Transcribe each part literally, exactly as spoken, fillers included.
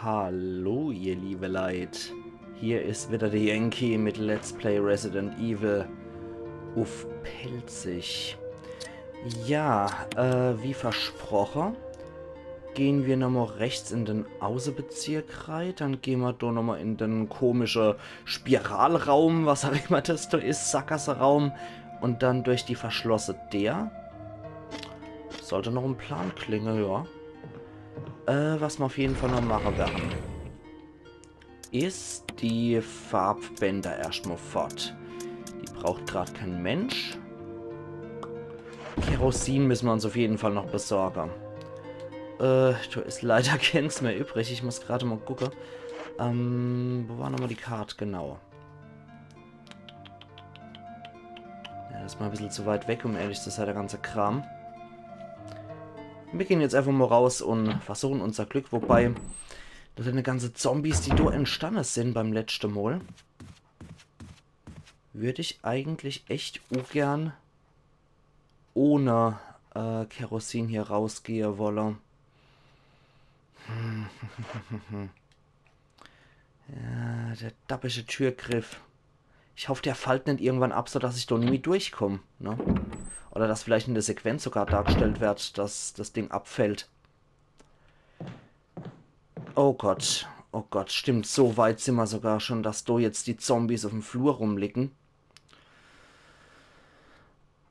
Hallo, ihr liebe Leit. Hier is wieder de Yankee mit Let's Play Resident Evil uff Pälzisch. Ja, äh, wie versproche, gehn mer nochmol rechts in den Außebezirk rei. Dann gehn mer do nochmol in den komische Spiralraum, was ach immer das do is, Sackgasseraum. Und dann durch die verschlosse Deer. Sollt noch en Plan klinge, ja. Äh, was mer uff jeden Fall noch mache werre, is die Farbbänder erscht mol fort. Die braucht grad kee Mensch. Kerosin misse mer uns uff jeden Fall noch besorge. Äh, do is leider keens mehr übrig. Ich muss grad mol gucke. Ähm, wo war nochmol die Kart? Genau. Ja, das is mer e bissel zu weit weg, um ehrlich zu sei, der ganze Kram. Mer gehn jetzt einfach mol raus und versuche unser Glück. Wobei, das sin e ganze Zombies, die do entstanne sin beim letschte Mol. Würd ich eigentlich echt ugern ohne, äh, Kerosin hier rausgehe wolle. Ja, der dappische Türgriff. Ich hoff, der fallt net irgendwann ab, so dass ich do nimmi durchkomm, ne? Oder dass vielleicht in der Sequenz sogar dargestellt werd, dass das Ding abfällt. Oh Gott, oh Gott, stimmt, so weit sin mer sogar schon, dass do jetzt die Zombies uffm Flur rumliegen.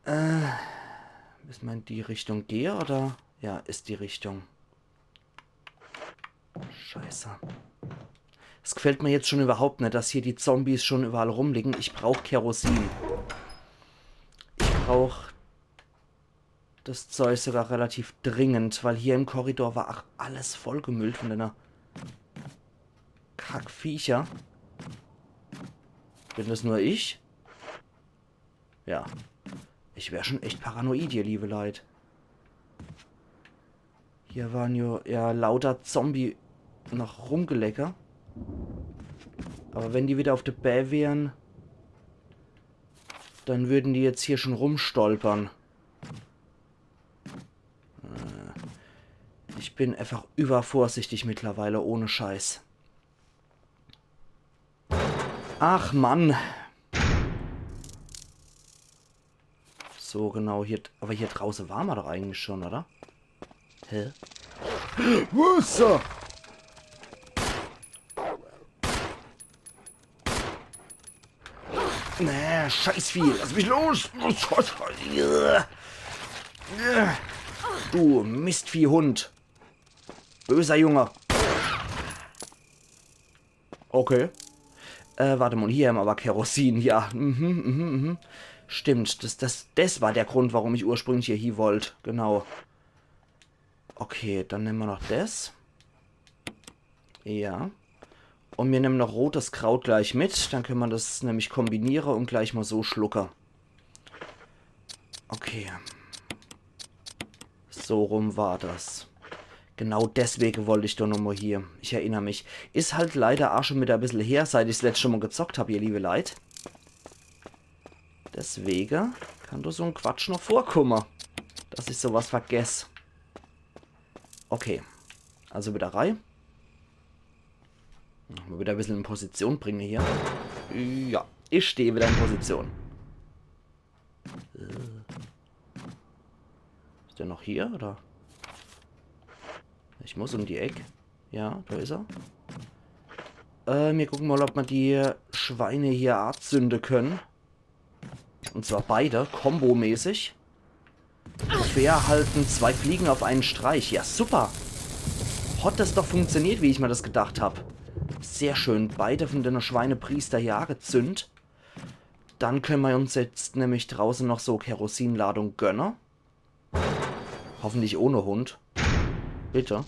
Äh, misse mer in die Richtung gehe, oder? Ja, is die Richtung. Scheiße. Es gefällt mer jetzt schon überhaupt net, dass hier die Zombies schon überall rumliegen. Ich brauch Kerosin. Ich brauch das Zeug sogar relativ dringend, weil hier im Korridor war ach alles vollgemüllt von denne Kackviecher. Bin das nur ich? Ja. Ich wär schon echt paranoid, ihr liebe Leit. Hier waren jo ja lauter Zombie noch Rumgelecker. Aber wenn die wieder uff de Bää wären, dann würden die jetzt hier schon rumstolpern. Äh, ich bin einfach übervorsichtig mittlerweile, ohne Scheiß. Ach Mann. So, genau, hier, aber hier drauße waren mer doch eigentlich schon, oder? Hä? Wasser! Nee, Scheißvieh, lass mich los! Du Mistviehhund! Böser Junge! Okay. Äh, wart mol, hier hämmer aber Kerosin, ja. Mhm, mhm, mhm. Stimmt, das, das, das war der Grund, warum ich ursprünglich hier hie wollt. Genau. Okay, dann nemme mer noch das. Ja. Und mir nemme noch rotes Kraut gleich mit. Dann könne mer das nämlich kombiniere und gleich mol so schlucke. Okay. So rum war das. Genau deswege wollt ich doch nochmol hier. Ich erinner mich. Is halt leider ach schon wieder e bissel her, seit ich's letschte Mol gezockt hab, ihr liebe Leit. Deswege kann doch so en Quatsch noch vorkumme, dass ich sowas vergess. Okay. Also wieder rei. Mol wieder e bissel in Position bringe hier. Ja, ich steh wieder in Position. Äh. Is der noch hier, oder? Ich muss um die Eck. Ja, da is er. Äh, mir gucke mol, ob mer die Schweine hier azünde könne. Und zwar beide, kombomäßig. Fair halten, zwei Fliegen auf einen Streich. Ja, super. Hat das doch funktioniert, wie ich mer das gedacht hab. Sehr schön, beide von denne Schweinepriester hier agezünd. Dann könne mer uns jetzt nämlich drauße noch so Kerosinladung gönne. Hoffentlich ohne Hund. Bitte.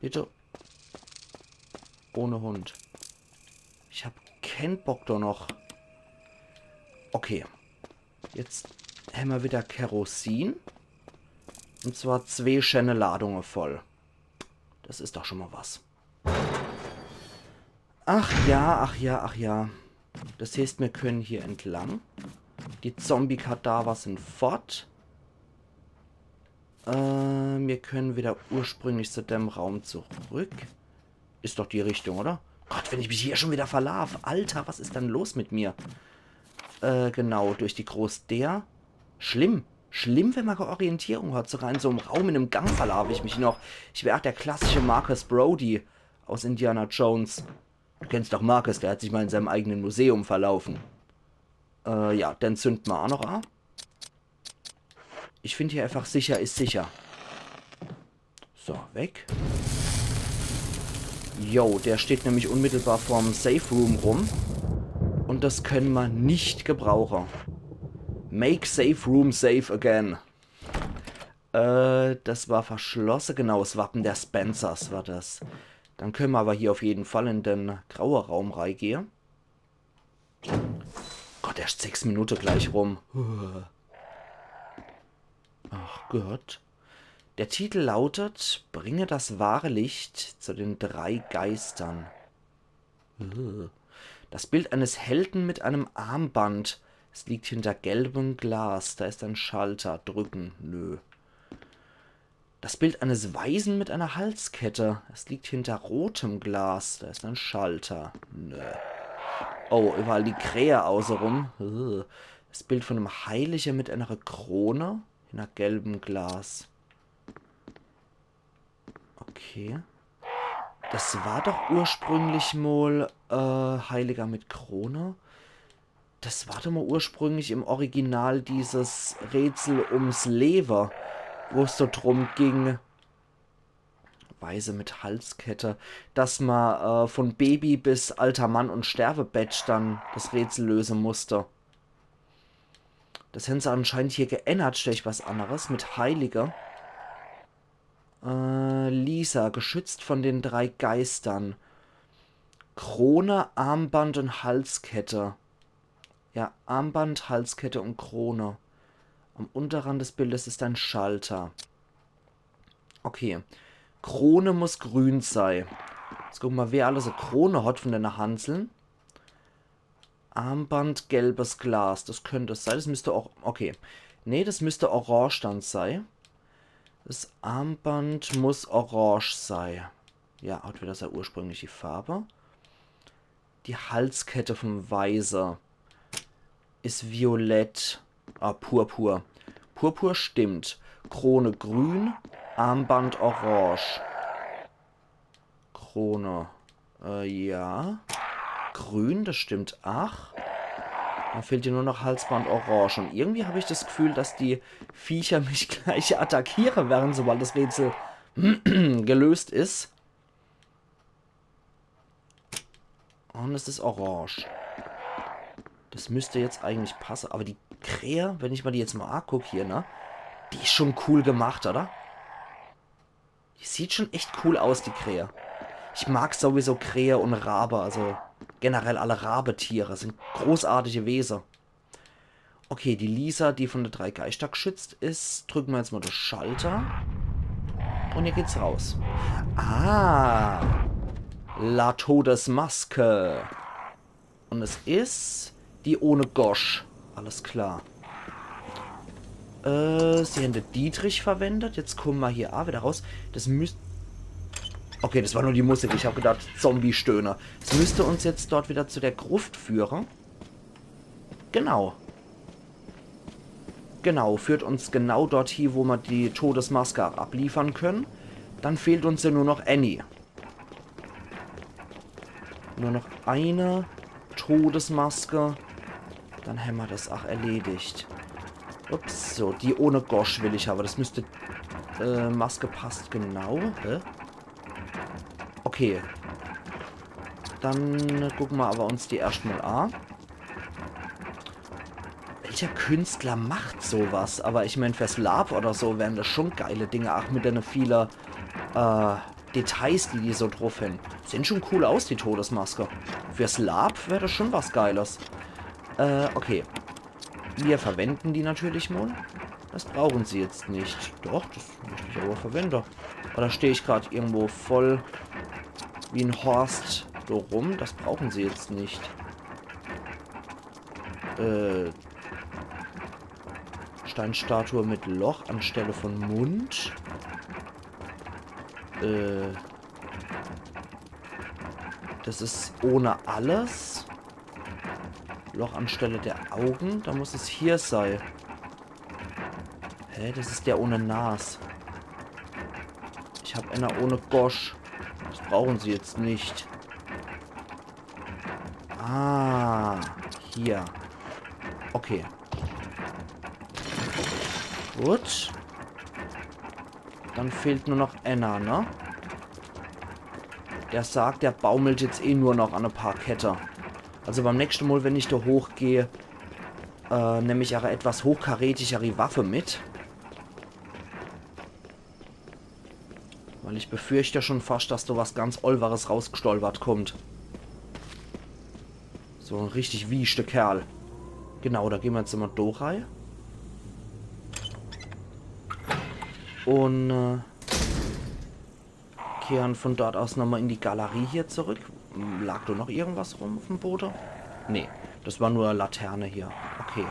Bitte. Ohne Hund. Ich hab keen Bock do noch. Okay. Jetzt hämmer wieder Kerosin. Und zwar zwee schäne Ladunge voll. Das is doch schon mol was. Ach ja, ach ja, ach ja. Das heeßt, mir könne hier entlang. Die Zombie-Kadaver sin fort. Äh, mir können wieder ursprünglich zu dem Raum zurück. Is doch die Richtung, oder? Gott, wenn ich mich hier schon wieder verlaf. Alter, was is denn los mit mir? Äh, genau, durch die groß der. Schlimm. Schlimm, wenn man kä Orientierung hat. Sogar in so em Raum, in em Gang verlaf ich mich noch. Ich wär ach der klassische Marcus Brody aus Indiana Jones. Du kennst doch Marcus, der hat sich mal in seinem eigenen Museum verlaufen. Äh, ja, den zünd ma ach noch a. Ich find hier einfach sicher is sicher. So, weg. Jo, der steht nämlich unmittelbar vorm Safe Room rum. Und das können ma nicht gebrauche. Make Safe Room safe again. Äh, das war verschlosse. Genau, s Wappen der Spencers war das. Dann können ma aber hier auf jeden Fall in den graue Raum reigehe. Gott, erscht sechs Minute gleich rum. Ach Gott. Der Titel lautet: Bringe das wahre Licht zu den drei Geistern. Das Bild eines Helden mit einem Armband. Es liegt hinter gelbem Glas. Da ist ein Schalter. Drücken. Nö. Das Bild eines Weisen mit einer Halskette. Es liegt hinter rotem Glas. Da ist ein Schalter. Nö. Oh, überall die Krähe außerum. Äh. Das Bild von einem Heilige mit einer Krone. Hinter gelbem Glas. Okay. Das war doch ursprünglich mal, äh, Heiliger mit Krone. Das war doch mal ursprünglich im Original dieses Rätsel ums Lewe, wo es so drum ging, Weise mit Halskette, dass ma, äh, von Baby bis alter Mann und Sterbebett dann das Rätsel löse musste. Das hän se anscheinend hier geännert durch was anderes mit Heilige. Äh, Lisa, geschützt von den drei Geistern. Krone, Armband und Halskette. Ja, Armband, Halskette und Krone. Am Unterrand des Bildes ist ein Schalter. Okay. Krone muss grün sei. Jetzt gucke ma, wer alles e Krone hat von dene Hanseln. Armband, gelbes Glas. Das könnt es sei. Das müsst auch... Okay. Nee, das müsst orange dann sei. Das Armband muss orange sei. Ja, hat wieder sei ursprüngliche Farbe. Die Halskette vom Weise is violett. Ah, Purpur. Purpur stimmt. Krone grün, Armband orange. Krone. Äh, ja. Grün, das stimmt. Ach. Dann fehlt dir nur noch Halsband orange. Und irgendwie hab ich das Gefühl, dass die Viecher mich gleich attackiere werden, sobald das Rätsel gelöst is. Und es is orange. Das müsst jetzt eigentlich passe. Aber die Krähe, wenn ich ma die jetzt mal anguck hier, ne? Die is schon cool gemacht, oder? Die sieht schon echt cool aus, die Krähe. Ich mag sowieso Krähe und Rabe, also generell alle Rabetiere sind großartige Wese. Okay, die Lisa, die von de drei Geister geschützt is. Drücke ma jetzt mal de Schalter. Und hier geht's raus. Ah. La Todesmaske. Und es is die ohne Gosch. Alles klar. Äh, sie hän de Dietrich verwendet. Jetzt kumme ma hier a wieder raus. Das müsst... Okay, das war nur die Musik. Ich hab gedacht, Zombie-Stöhner. Das müsst uns jetzt dort wieder zu der Gruft führe. Genau. Genau, führt uns genau dort hie, wo ma die Todesmaske abliefern können. Dann fehlt uns ja nur noch Annie. Nur noch eine Todesmaske. Dann hämmer das ach erledigt. Ups, so, die ohne Gosch will ich aber. Das müsste... Äh, Maske passt genau. Hä? Okay. Dann gucke ma aber uns die erscht mal a. Welcher Künstler macht sowas? Aber ich mein, fürs LARP oder so wären das schon geile Dinge. Ach, mit dene viele, äh, Details, die die so drauf hän. Sehen schon cool aus, die Todesmaske. Fürs LARP wär das schon was Geiles. Äh, okay. Wir verwenden die natürlich mal. Das brauchen sie jetzt nicht. Doch, das möchte ich aber verwenden. Oder steh ich grad irgendwo voll wie en Horst do rum? Das brauchen sie jetzt nicht. Äh. Steinstatue mit Loch anstelle von Mund. Äh. Das is ohne alles. Loch anstelle der Augen. Da muss es hier sei. Hä, das is der ohne Nas. Ich hab einer ohne Gosch. Das brauchen sie jetzt nicht. Ah, hier. Okay. Gut. Dann fehlt nur noch einer, ne? Der Sarg, der baumelt jetzt eh nur noch an e paar Kette. Also beim nächschte Mal, wenn ich do hochgeh, äh, nemm ich ach e etwas hochkarätigere Waffe mit. Weil ich befürcht schon fascht, dass do was ganz Olweres rausgestolpert kommt. So en richtig wieschte Kerl. Genau, da gehn mer jetzt immer do rei. Un, äh, kehren von dort aus nochmal in die Galerie hier zurück. Lag do noch irgendwas rum uff'm Bode? Nee, das war nur Laterne hier. Okay.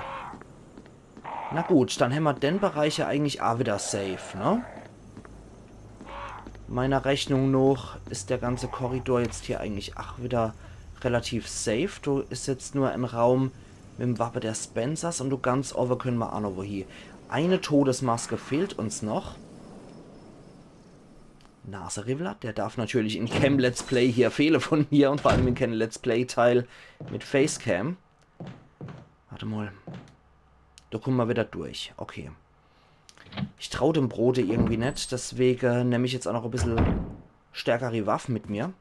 Na gut, dann hämmer den Bereich ja eigentlich ach wieder safe, ne? Meiner Rechnung noch is der ganze Korridor jetzt hier eigentlich ach wieder relativ safe. Do is jetzt nur en Raum mit'm Wappe der Spencers un do ganz owwe könne mer ach noch wohie. Eine Todesmaske fehlt uns noch. Naseriwwler, der darf natürlich in keem Let's Play hier fehle von mir un vor allem in keem Let's Play-Teil mit Facecam. Wart mal. Do kumme mer wieder durch. Okay. Ich trau dem Brode irgendwie net, deswege nemm ich jetzt ach noch e bissel stärkere Waff mit mir.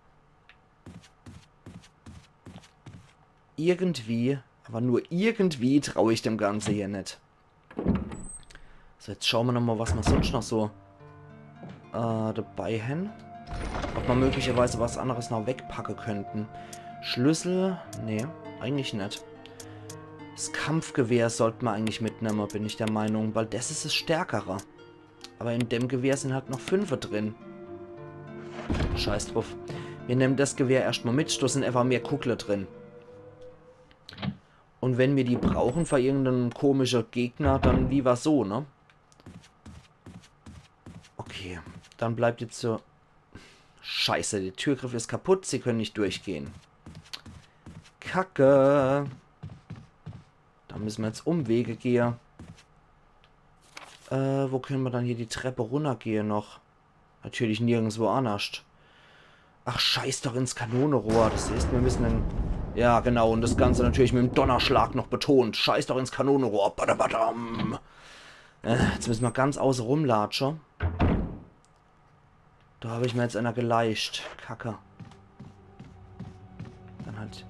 Irgendwie, aber nur irgendwie trau ich dem Ganze hier net. So, jetzt schaue mer nochmal, was mer sonst noch so, äh, dabei hän. Ob mer möglicherweise was anderes noch wegpacke könnten. Schlüssel? Nee, eigentlich net. Das Kampfgewehr sollt mer eigentlich mitnemme, bin ich der Meinung, weil das is das Stärkere. Aber in dem Gewehr sin halt noch fünfe drin. Scheiß druff. Mir nemmen das Gewehr erscht mal mit, do sin einfach mehr Kugle drin. Un wenn mir die brauchen für irgenden komische Gegner, dann lieber so, ne? Okay, dann bleibt jetzt so. Scheiße, der Türgriff is kaputt, sie können net durchgehen. Kacke. Da müsse mer jetzt Umwege gehe. Äh, wo könne mer dann hier die Treppe runnergehe noch? Natürlich nirgendswo annerscht. Ach, scheiß doch ins Kanonerohr. Das heißt, mir müssen den... Ja, genau. Un das Ganze natürlich mit'm Donnerschlag noch betont. Scheiß doch ins Kanonerohr. Badabadam. Äh, jetzt müsse mer ganz auße rum latsche. Do hab ich mir jetzt einer geleischt. Kacke. Dann halt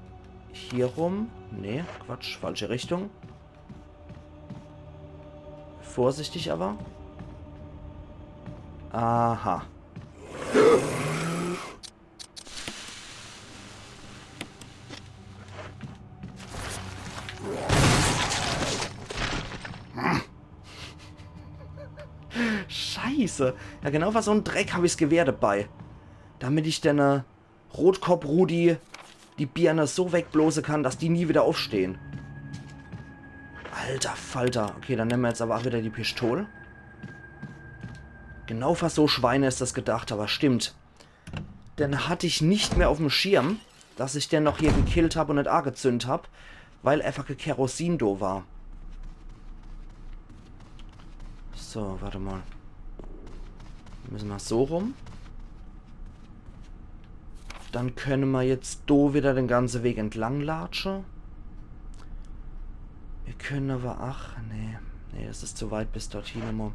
hier rum. Nee, Quatsch, falsche Richtung. Vorsichtig aber. Aha. Scheiße. Ja, genau für so'n Dreck hab ich's Gewehr dabei. Damit ich den, äh, Rotkopp-Rudi die Birne so wegblose kann, dass die nie wieder aufstehen. Alter Falter. Okay, dann nemme mer jetzt aber auch wieder die Pistol. Genau für so Schweine is das gedacht, aber stimmt. Den hatt ich net mehr auf'm Schirm, dass ich den noch hier gekillt hab un net agezünd hab, weil einfach kee Kerosin do war. So, wart mal. Müsse mer so rum. Dann könne mer jetzt do wieder den ganze Weg entlang latsche. Mir könne aber, ach, nee. Nee, das is zu weit bis dorthin immer.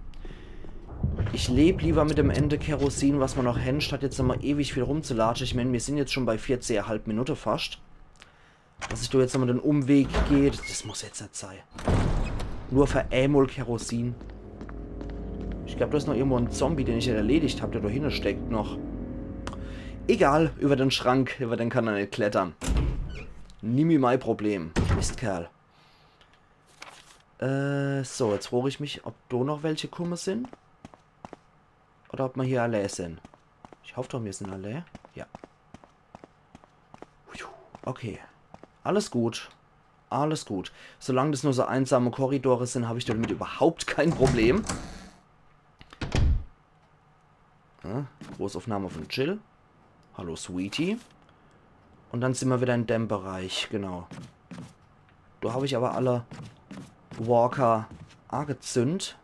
Ich leb lieber mit dem Ende Kerosin, was mer noch hen, statt jetzt nochmal ewig viel rumzulatsche. Ich mein, mir sin jetzt schon bei vierzehn Komma fünf Minute fascht. Dass ich do jetzt nochmal den Umweg geh, das, das muss jetzt net sei. Nur für emol Kerosin. Ich glaub, do is noch irgendwo en Zombie, den ich net erledigt hab, der do hinne steckt noch. Egal, über den Schrank, über den kann er net klettern. Nimmi mei Problem. Mistkerl. Äh, so, jetzt frog ich mich, ob do noch welche kumme sin. Oder ob mer hier allee sin. Ich hoff doch, mir sin allee. Ja. Okay. Alles gut. Alles gut. Solang das nur so einsame Korridore sind, hab ich damit überhaupt kein Problem. Ja, Großaufnahme von Jill. Hallo, Sweetie. Und dann sind wir wieder in dem Bereich, genau. Da hab ich aber alle Walker angezündt.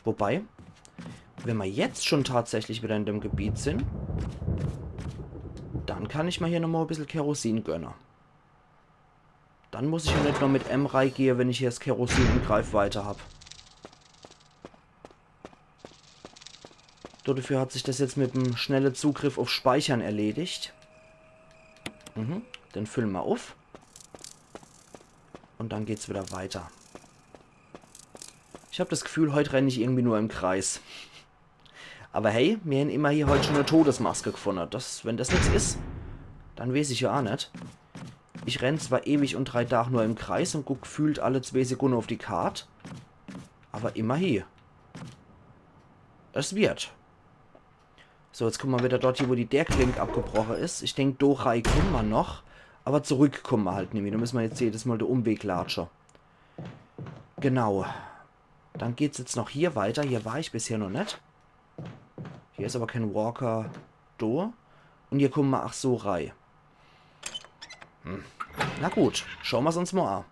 Wobei, wenn wir jetzt schon tatsächlich wieder in dem Gebiet sind, dann kann ich mir hier nochmal ein bisschen Kerosin gönnen. Dann muss ich ja nicht noch mit M reigehen, wenn ich hier das Kerosin in Greifweite hab. So, dafür hat sich das jetzt mit dem schnelle Zugriff auf Speichern erledigt. Mhm, den füllen wir auf. Und dann geht's wieder weiter. Ich hab das Gefühl, heute renne ich irgendwie nur im Kreis. Aber hey, mir haben immerhin heute schon eine Todesmaske gefunden. Das, wenn das nichts ist, dann weiß ich ja auch nicht. Ich renn zwar ewig und drei Tage nur im Kreis und guck gefühlt alle zwei Sekunden auf die Karte. Aber immerhin. Es wird. So, jetzt gucken wir wieder dort hier, wo die Deerklink abgebrochen ist. Ich denk, do rei kommen wir noch. Aber zurückkommen wir halt nicht mehr. Da müssen wir jetzt jedes Mal den Umweg latschen. Genau. Dann geht's jetzt noch hier weiter. Hier war ich bisher noch nicht. Hier ist aber kein Walker do. Und hier kommen wir ach so rei. Hm. Na gut, schauen wir's uns mal an.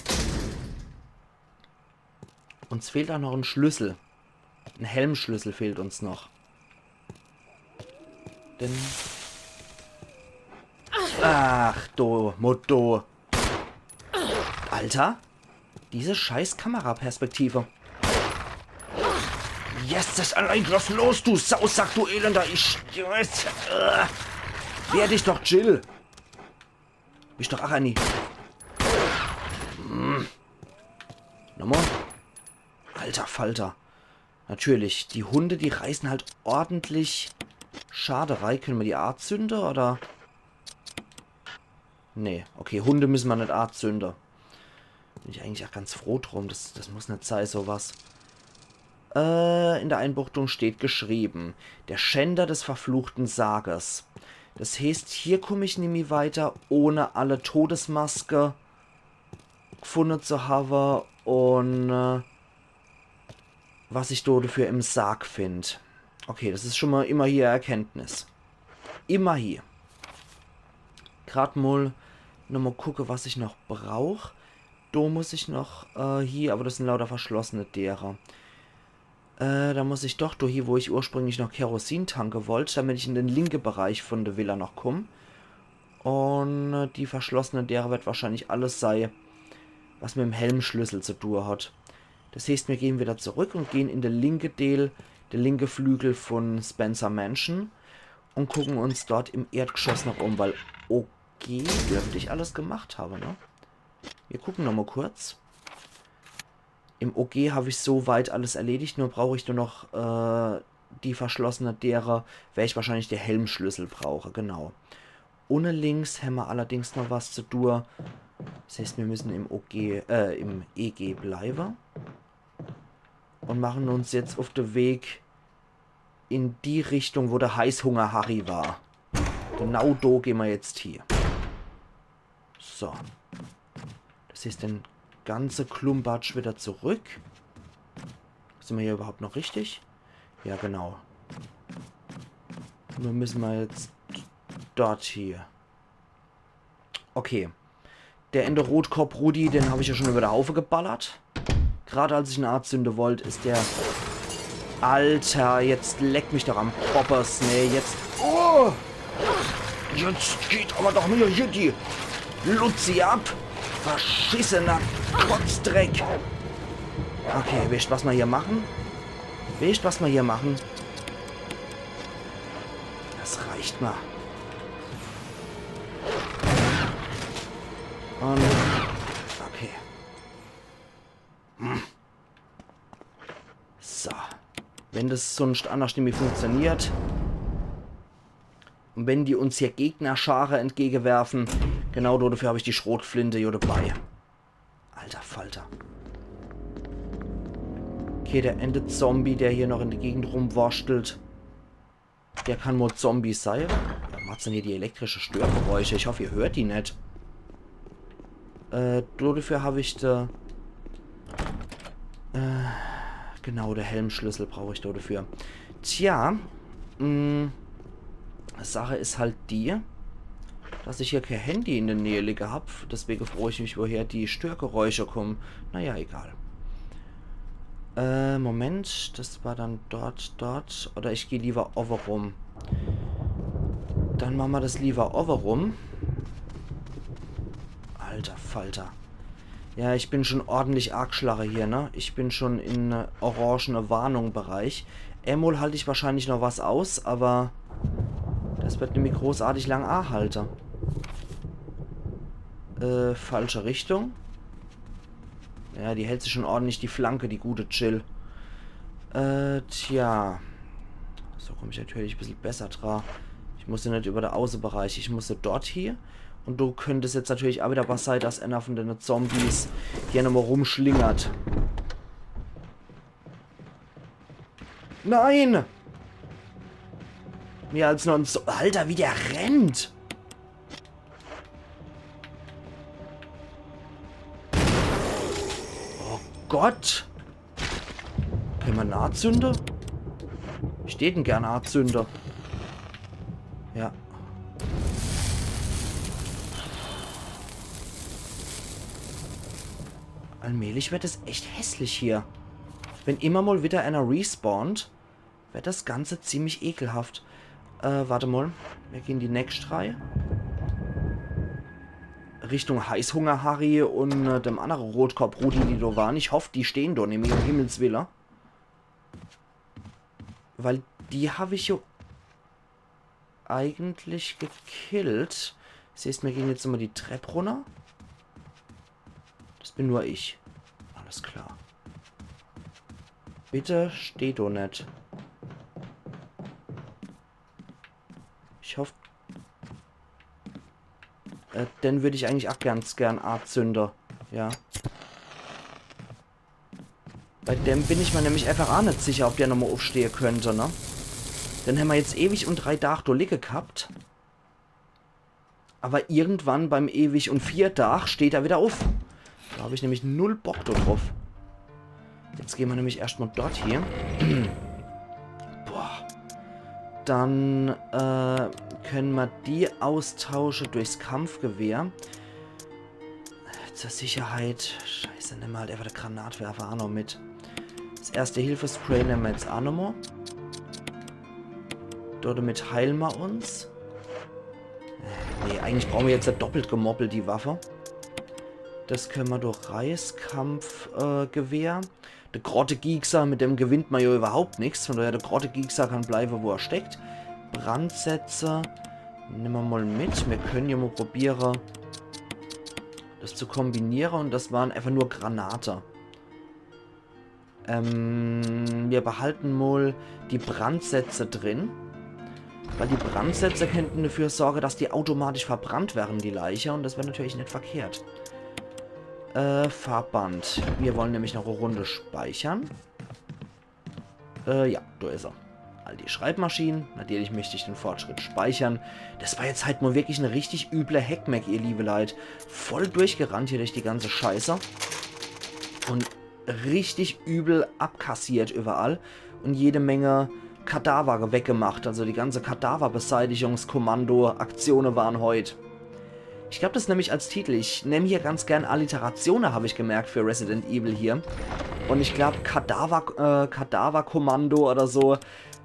Uns fehlt auch noch ein Schlüssel. Ein Helmschlüssel fehlt uns noch. Denn... Ach, du Motto. Alter. Diese scheiß Kameraperspektive. Yes, das allein, lass los, du Sausack, du elender, ich... Yes, äh, wehr dich doch, Jill. Bist doch ach Annie. Hm. Nochmal. Alter Falter. Natürlich, die Hunde, die reißen halt ordentlich Schade rei. Können wir die anzünde, oder? Nee, okay, Hunde müssen wir nicht anzünde. Bin ich eigentlich auch ganz froh drum. Das, das muss nicht sein, sowas. Äh, in der Einbuchtung steht geschrieben: Der Schänder des verfluchten Sarges. Das heißt, hier komm ich nimmi weiter, ohne alle Todesmaske gefunden zu haben und, äh, was ich do dafür im Sarg find. Okay, das ist schon mal immerhin e Erkenntnis. Immerhin. Grad mal nochmal gucke, was ich noch brauch. Do muss ich noch, äh, hier, aber das sind lauter verschlossene Deere. Äh, da muss ich doch do hier, wo ich ursprünglich noch Kerosin tanke wollt, damit ich in den linke Bereich von der Villa noch komm. Und, äh, die verschlossene Deere wird wahrscheinlich alles sei, was mit dem Helmschlüssel zu tun hat. Das heißt, wir gehen wieder zurück und gehen in der linke Deel, der linke Flügel von Spencer Mansion und gucken uns dort im Erdgeschoss noch um, weil O G dürfte ich alles gemacht haben, ne? Wir gucken noch mal kurz. Im O G habe ich soweit alles erledigt, nur brauche ich nur noch, äh, die verschlossene Deere, wer ich wahrscheinlich den Helmschlüssel brauche, genau. Unne links hämmer allerdings noch was zu tun. Das heißt, wir müssen im O G, äh, im E G bleiben. Und machen uns jetzt auf den Weg in die Richtung, wo der Heißhunger-Harry war. Genau do gehen wir jetzt hier. So. Das heißt, den ganze Klumpatsch wieder zurück. Sind wir hier überhaupt noch richtig? Ja, genau. Nur müssen wir jetzt dort hier. Okay. Der ende Rotkopp Rudi, den hab ich ja schon über der Haufe geballert. Grad als ich ihn anzünde wollt, ist der... Alter, jetzt leck mich doch am Poppers, ne, jetzt... Oh! Jetzt geht aber doch mir hier die Luzi ab. Verschissener Kotzdreck. Okay, wisst, was wir hier machen? Wisst, was wir hier machen? Das reicht mal. Und... Okay. Hm. So. Wenn das sonst anders nimmi funktioniert. Und wenn die uns hier Gegnerschare entgegenwerfen, genau dafür hab ich die Schrotflinte hier dabei. Alter Falter. Okay, der ende Zombie, der hier noch in der Gegend rumwurschtelt. Der kann wohl Zombie sein. Was macht's denn hier die elektrische Störgeräusche? Ich hoffe, ihr hört die net. Äh, dodefür hab ich de, äh, genau, de Helmschlüssel brauch ich dodefür. Tja, mh, Sache is halt die, dass ich hier kee Handy in de Näh liege hab. Deswege froo ich mich, woher die Störgeräusche kommen. Naja, egal. Äh, Moment, das war dann dort, dort. Oder ich geh lieber owwe rum. Dann mache mer das lieber owwe rum. Alter Falter. Ja, ich bin schon ordentlich argschlache hier, ne? Ich bin schon in, äh, orangene Warnung-Bereich. Emol halt ich wahrscheinlich noch was aus, aber das wird nimmi großartig lang ahalte. Äh, falsche Richtung. Ja, die hält sich schon ordentlich die Flanke, die gute Jill. Äh, tja. So komm ich natürlich e bissel besser dra. Ich muss jo net über de Außebereich, ich muss jo dort hier. Und do könnt es jetzt natürlich auch wieder was sei, dass einer von den Zombies hier nochmal rumschlingert. Nein! Mehr als nur ein so. Alter, wie der rennt! Oh Gott! Könne mer en azünde? Ich tät en gern azünde. Ja. Allmählich wird es echt hässlich hier. Wenn immer mal wieder einer respawnt, wird das Ganze ziemlich ekelhaft. Äh, warte mal. Wir gehen die nächst Reihe. Richtung Heißhunger Harry und, äh, dem andere Rotkopp Rudi, die do waren. Ich hoff, die stehen do nimmi, um Himmels Wille. Weil die hab ich jo eigentlich gekillt. Das heißt, mir gehen jetzt immer die Trepp runner. Das bin nur ich. Alles klar. Bitte steh do net. Ich hoff. Äh, den würd ich eigentlich auch ganz gern azünde. Ja. Bei dem bin ich mir nämlich einfach auch net sicher, ob der nochmal aufstehe könnt, ne? Den hämmer jetzt ewig und drei Tag do liege gehabt. Aber irgendwann beim ewig und vier Tag steht er wieder auf. Da hab ich nämlich null Bock do drauf. Jetzt gehen wir nämlich erstmal dort hier. Boah. Dann, äh, können wir die austauschen durchs Kampfgewehr. Zur Sicherheit. Scheiße, nehmen wir halt einfach de Granatwerfer auch noch mit. Das Erste-Hilfe-Spray nehmen wir jetzt auch nochmal. Dort damit heilen wir uns. Äh, nee, eigentlich brauchen wir jetzt ja doppelt gemoppelt die Waffe. Das können wir durch Reißkampf, äh, Gewehr. Der Grotte-Giekser, mit dem gewinnt man ja überhaupt nichts. Von daher, der Grotte-Giekser kann bleiben, wo er steckt. Brandsätze. Nehmen wir mal mit. Wir können ja mal probieren, das zu kombinieren. Und das waren einfach nur Granate. Ähm, wir behalten mal die Brandsätze drin. Weil die Brandsätze könnten dafür sorgen, dass die automatisch verbrannt werden, die Leiche. Und das wäre natürlich nicht verkehrt. Äh, Farbband. Wir wollen nämlich noch eine Runde speichern. Äh, ja, da ist er. All die Schreibmaschinen. Natürlich möchte ich den Fortschritt speichern. Das war jetzt halt mal wirklich eine richtig üble Hackmack, ihr liebe Leid. Voll durchgerannt hier durch die ganze Scheiße. Und richtig übel abkassiert überall. Und jede Menge Kadaver weggemacht. Also die ganze Kadaverbeseitigungskommando-Aktionen waren heut. Ich glaub, das nehm ich als Titel. Ich nehm hier ganz gern Alliteratione, hab ich gemerkt, für Resident Evil hier. Und ich glaub, Kadaver, äh, Kadaverkommando oder so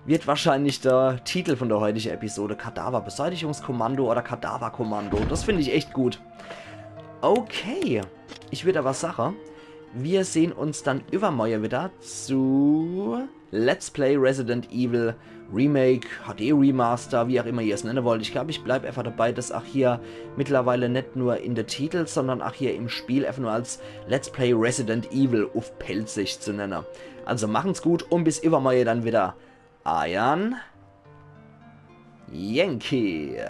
wird wahrscheinlich der Titel von der heutigen Episode. Kadaverbeseitigungskommando oder Kadaverkommando. Das find ich echt gut. Okay. Ich würd aber sache, wir sehen uns dann übermorgen wieder zu Let's Play Resident Evil Remake, H D Remaster, wie auch immer ihr es nennen wollt. Ich glaub, ich bleib einfach dabei, dass auch hier mittlerweile nicht nur in der Titel, sondern auch hier im Spiel einfach nur als Let's Play Resident Evil auf Pälzisch zu nennen. Also machen's gut und bis übermorgen dann wieder. Eiern Yankee.